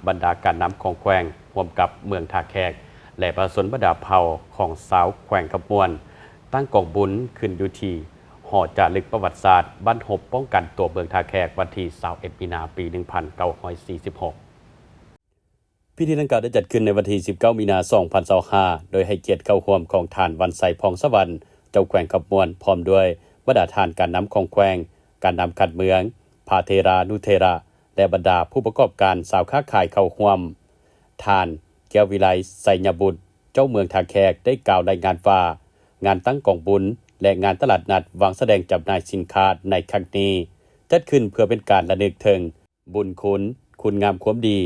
ບັນດາການນຳຂອງແຂວງ ຮ່ວມກັບເມືອງທ່າແຂກ ແລະ ປະຊາຊົນບັນດາເຜົ່າຂອງຊາວແຂວງຄຳມ່ວນ ຕັ້ງກອງບຸນຂຶ້ນຢູ່ທີ່ຫໍຈາລຶກປະຫວັດສາດ ບັ້ນຮົບປ້ອງກັນຕົວເມືອງທ່າແຂກ ວັນທີຊາວເອັດມີນາ ປີໜຶ່ງພັນເກົ້າຮ້ອຍສີ່ສິບຫົກ. ພິທີດັ່ງກ່າວໄດ້ຈັດຂຶ້ນໃນວັນທີສິບເກົ້າມີນາ ສອງພັນຊາວຫ້າ ໂດຍໃຫ້ກຽດເຂົ້າຮ່ວມຂອງທ່ານ ວັນໄຊ ພອງສະຫວັນ ເຈົ້າແຂວງຄຳມ່ວນ ພ້ອມດ້ວຍບັນດາທ່ານການນຳຂອງແຂວງ, ການນຳຂັ້ນເມືອງ, ພະເຖລານຸເຖລະ ແລະ ບັນດາຜູ້ປະກອບການຊາວຄ້າຂາຍເຂົ້າຮ່ວມ. ທ່ານ ແກ້ວວິໄລ ໄຊຍະບຸດ ເຈົ້າເມືອງທ່າແຂກ ໄດ້ກ່າວລາຍງານວ່າ ງານຕັ້ງກອງບຸນ ແລະ ງານຕະຫຼາດນັດວາງສະແດງຈຳໜ່າຍສິນຄ້າໃນຄັ້ງນີ້ ຈັດຂຶ້ນເພື່ອເປັນການລະນຶກເຖິງ ບຸນຄຸນ, ຄຸນງາມຄວາມດີ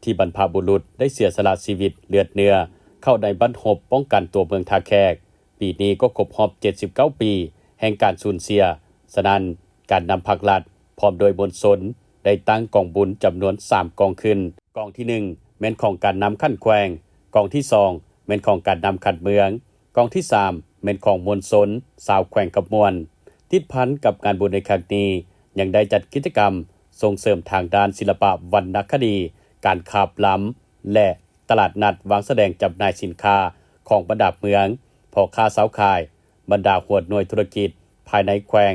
ທີ່ບັນພະບຸລຸດໄດ້ເສຍສະຫຼະຊີວິດເລືອດເນື້ອ ເຂົ້າໃນບັ້ນຮົບປ້ອງກັນຕົວເມືອງທ່າແຂກ. ປີນີ້ກໍຄົບຮອບເຈັດສິບເກົ້າປີແຫ່ງການສູນເສຍ. ສະນັ້ນ, ການນຳພາກລັດ ພ້ອມດ້ວຍມວນຊົນ ໄດ້ຕັ້ງກອງບຸນຈຳນວນສາມກອງຂຶ້ນ. ກອງທີໜຶ່ງ ແມ່ນຂອງການນຳຂັ້ນແຂວງ, ກອງທີສອງ ແມ່ນຂອງການນຳຂັ້ນເມືອງ, ກອງທີສາມ ແມ່ນຂອງມວນຊົນຊາວແຂວງຄຳມ່ວນ. ຕິດພັນກັບງານບຸນໃນຄັ້ງນີ້ ຍັງໄດ້ຈັດກິດຈະກຳສົ່ງເສີມທາງດ້ານສິລະປະວັນນະຄະດີ, ການຄາບລຳ ແລະ ຕະຫຼາດນັດວາງສະແດງຈຳໜ່າຍສິນຄ້າຂອງບັນດາເມືອງ, ພໍ່ຄ້າຊາວຂາຍ, ບັນດາຫົວໜ່ວຍທຸລະກິດພາຍໃນແຂວງ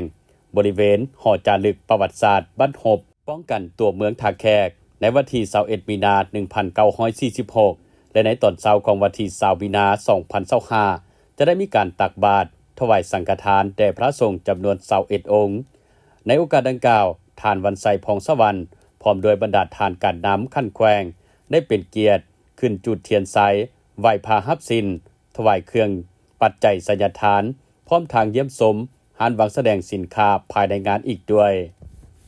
ບໍລິເວນຫໍຈາລຶກປະຫວັດສາດບັ້ນຮົບປ້ອງກັນຕົວເມືອງທ່າແຂກ ໃນວັນທີຊາວເອັດມີນາ ໜຶ່ງພັນເກົ້າຮ້ອຍສີ່ສິບຫົກ ແລະ ໃນຕອນເຊົ້າຂອງວັນທີຊາວມີນາ ສອງພັນຊາວຫ້າ ຈະໄດ້ມີການຕັກບາດຖວາຍສັງຄະທານແດ່ພະສົງຈຳນວນຊາວເອັດອົງ. ໃນໂອກາດດັ່ງກ່າວ, ທ່ານ ວັນໄຊ ພອງສະຫວັນ ພ້ອມດ້ວຍບັນດາທ່ານການນຳຂັ້ນແຂວງ ໄດ້ເປັນກຽດຂຶ້ນຈູດທຽນໄຊ, ໄຫວ້ພະຮັບສິນ, ຖວາຍເຄື່ອງປັດໄຈໄຊຍະທານ, ພ້ອມທັງຢ້ຽມຊົມຮ້ານວາງສະແດງສິນຄ້າພາຍໃນງານອີກດ້ວຍ.